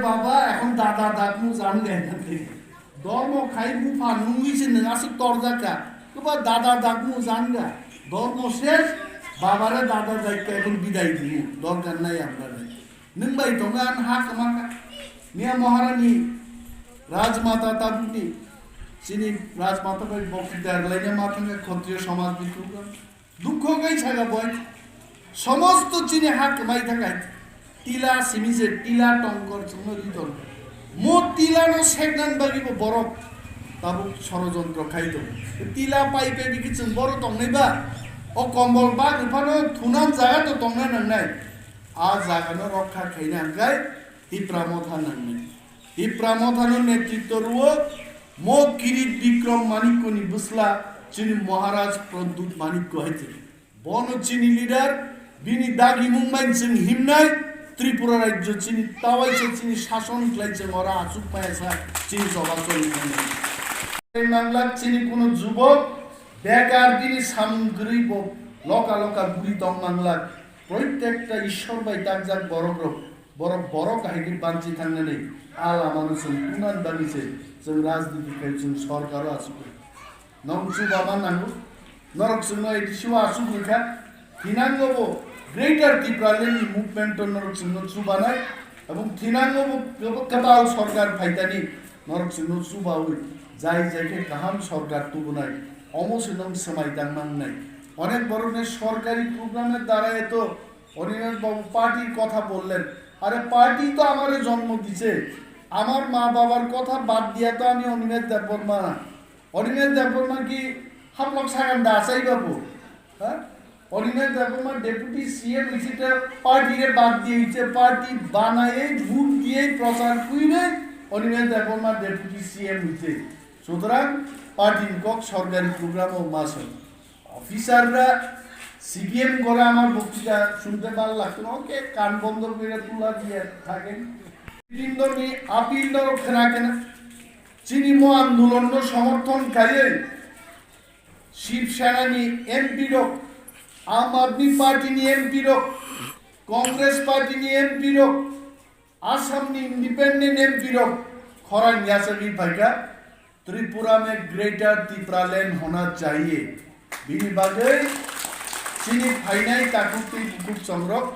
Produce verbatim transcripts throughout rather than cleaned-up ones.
Baba, এখন দাদা দাদু জানগা। ধর্ম খাই বুফা নুঙ্গি সে নং আসে তরজাকা। কবা দাদা দাদু জানগা। ধর্ম শেষ, বাবারে দাদা দাইকা এখন বিদায় দিমু। দরকার নাই আপনার। Nung bai tonga an ha kamaka. Miya Maharani, Rajmata tabukni. Chini Rajmata bai bokti dar laina ma thangka Kshatriya samaj bituga. Dukho kai chaga boy. Somosto chini ha kamai thangai. Tila simi je tila tongkor chungno riton. Mo tila no seknan bagi bo borok. Tabuk sorojontro khai tong. Tila pai pai biki chung boro tongnai ba. O kombol ba ruphano thunan jaga to tongna nangnai. A jagano rokha khaina hwnkhe Tipra Motha nangnai. Tipra Mothano netritwo rwo mo Kirit Bikrom Manikkoni bwsla chini Maharaj Pradyut Manikko hai twi. Bono chini leader, bini dagimung bai chwng himnai Tripura rajyo chini tawaisa chini sason khlai chwng ora achuk maya sa chini choba choli manya. Manglak chini kuno jubok bekar bini samung kwrwi bo loka loka guri tong manglak. Proitekta Ishwar bai takjak borok rok, borok, borok hai khe banchi thangnani a lamano chwng tungna bagwi se chwng rajniti khai chwng sorkaro achukgwi. Nong chubama nango, norok chwngno A D C o achugwi kha, thinango bo Greater Tipraland ni movement o norok chwngno chubanai, ebong thinango bo kwbang kwtal sorkar phaitani norok chwngno chubawi jai jai khe kaham sorkar tubunai, omo se nong swmai tang mangnai. Onek borokni sorkari program er darai to Animesh বাবু পার্টির কথা বললেন। আরে পার্টি তো আমারে জন্ম দিছে, আমার মা বাবার কথা বাদ দিয়া তো আমি অনিমেষ দেববর্মা না। অনিমেষ দেববর্মা কি হাফলং সাগান দাসাই বাবু? হ্যাঁ, অনিমেষ দেববর্মা ডেপুটি সিএম হইছে, পার্টিরে বাদ দিয়ে হইছে, পার্টি বানায় ভোট দিয়ে প্রচার করে অনিমেষ দেববর্মা ডেপুটি সিএম হইছে। সুতরাং পার্টির কক সরকারি প্রোগ্রামও মাসে অফিসাররা সিপিএম করে আমার বক্তৃতা শুনতে ভালো লাগতো না, ওকে কান বন্ধ করে তুলা দিয়ে থাকেন। বৃন্দনি আপিল ধরো খেনা কেনা চিনি মো আন্দোলন সমর্থন খাইয়ে শিবসেনানি এমপি রক, আম আদমি পার্টিনি এমপি রক, কংগ্রেস পার্টিনি এমপি রক, আসামনি ইন্ডিপেন্ডেন্ট এমপি রক খরাং yachagwi phaikha, Tripura me Greater Tipraland hona chahiye. Bini bagwi chini phainai takhuk tei bukhuk chongrok,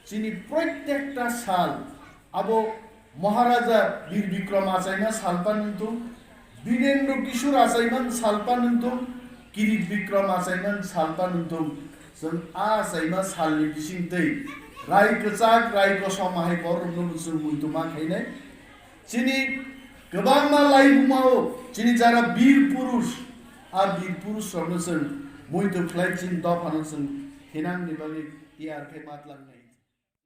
chini proitekta sal abo Maharaja Bir Bikram achaima salpa nungthung, Birendra Kishore achaiman salpa nungthung, Kirit Bikram achaiman salpa nungthung, chwng a achaima salni bisingtwi rai kwchak, rai kosom hai borokno chwng muitu ma khainai. Chini kwbangma laibumao chini jara bir purush, a bir purush rokno chwng muitu khlai chini dophano chwng hinangni bagwi tiyar khe matlangnai.